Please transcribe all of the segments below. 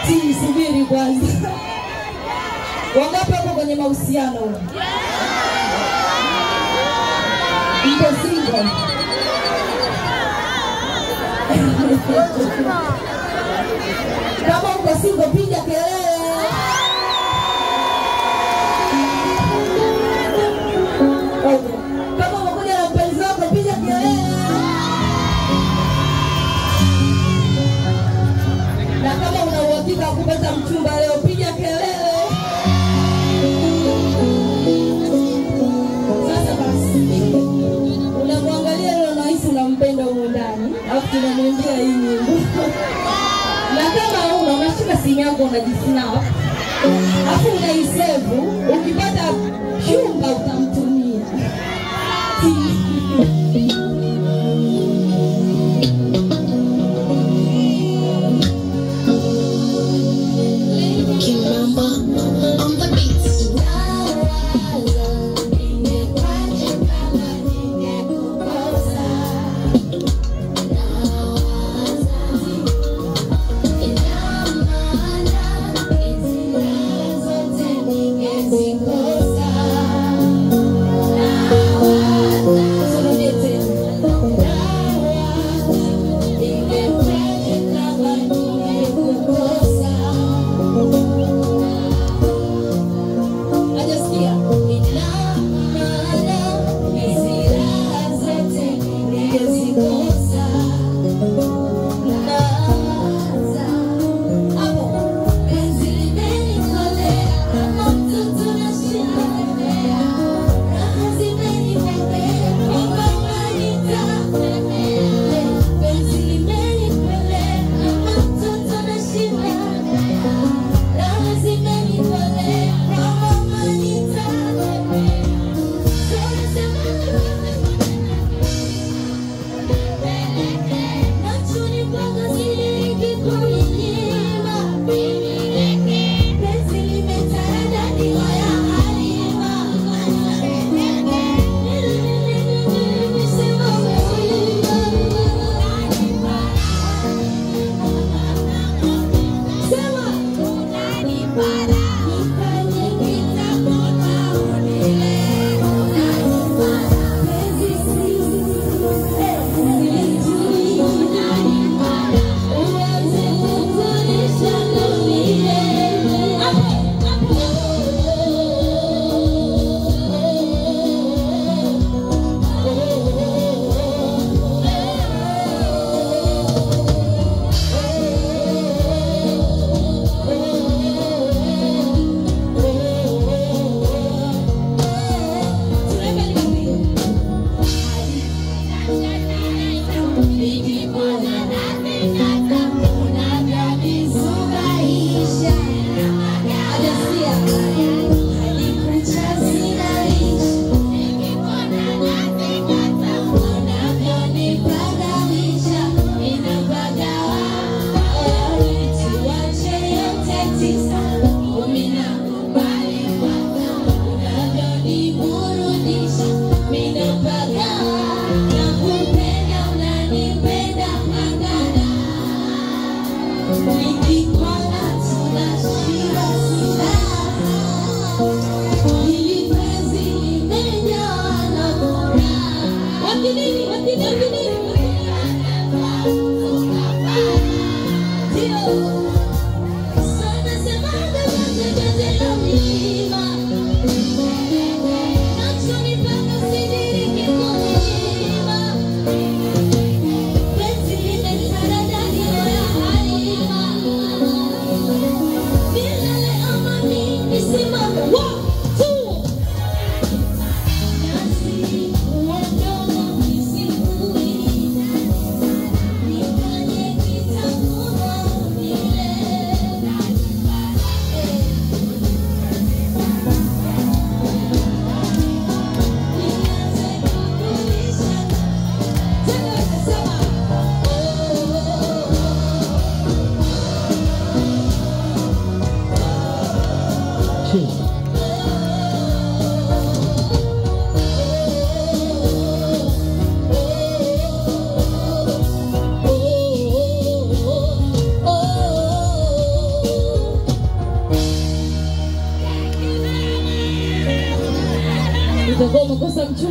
Subiri kwanza. Wangapi hapo kwenye mahusiano? Mko single? Kama uko single piga kelele. Okay. Kama umekuja na mpenzi wako piga kelele. Na kama una uhakika kupata mchumba leo piga kelele. Sasa basi, unamwangalia leo unahisi unampenda huko ndani, alafu tunamwimbia hii nyimbo. Na kama una unashika simu yako unajisnap, alafu unaisave, ukipata chumba utamtumia. Yeah.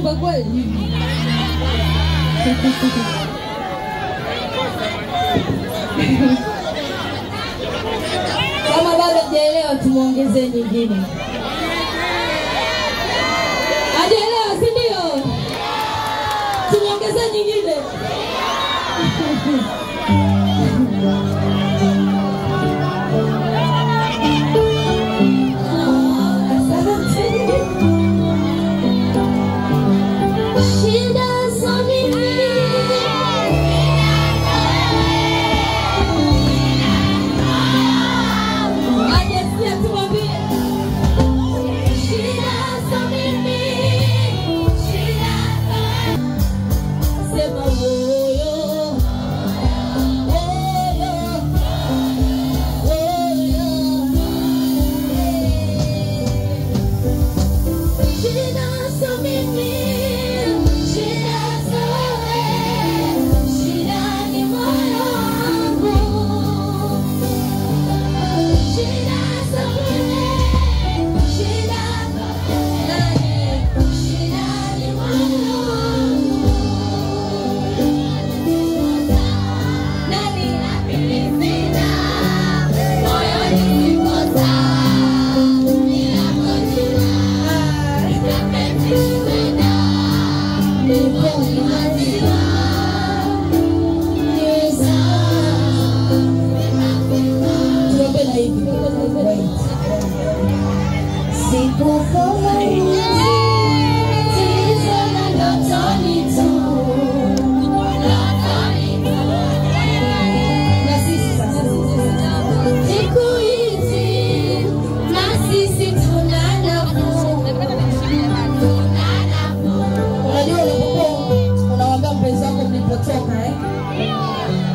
Mchumba kweli? Kama bado hajaelewa tumuongezee nyingine. Hajaelewa, si ndio? Tumuongezee nyingine.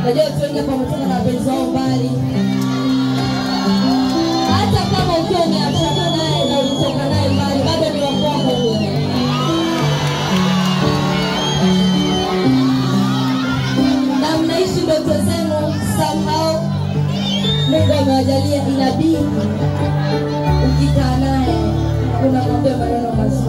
Najua watu wengi hapa wametoka na wapenzi wao mbali. Hata kama ukiwa umeachana naye na ulitoka naye mbali, bado ni wa kwako huyo. Na mnaishi ndoto zenu somehow. Mungu amewajalia, inabidi ukikaa naye unamwambia maneno mazuri.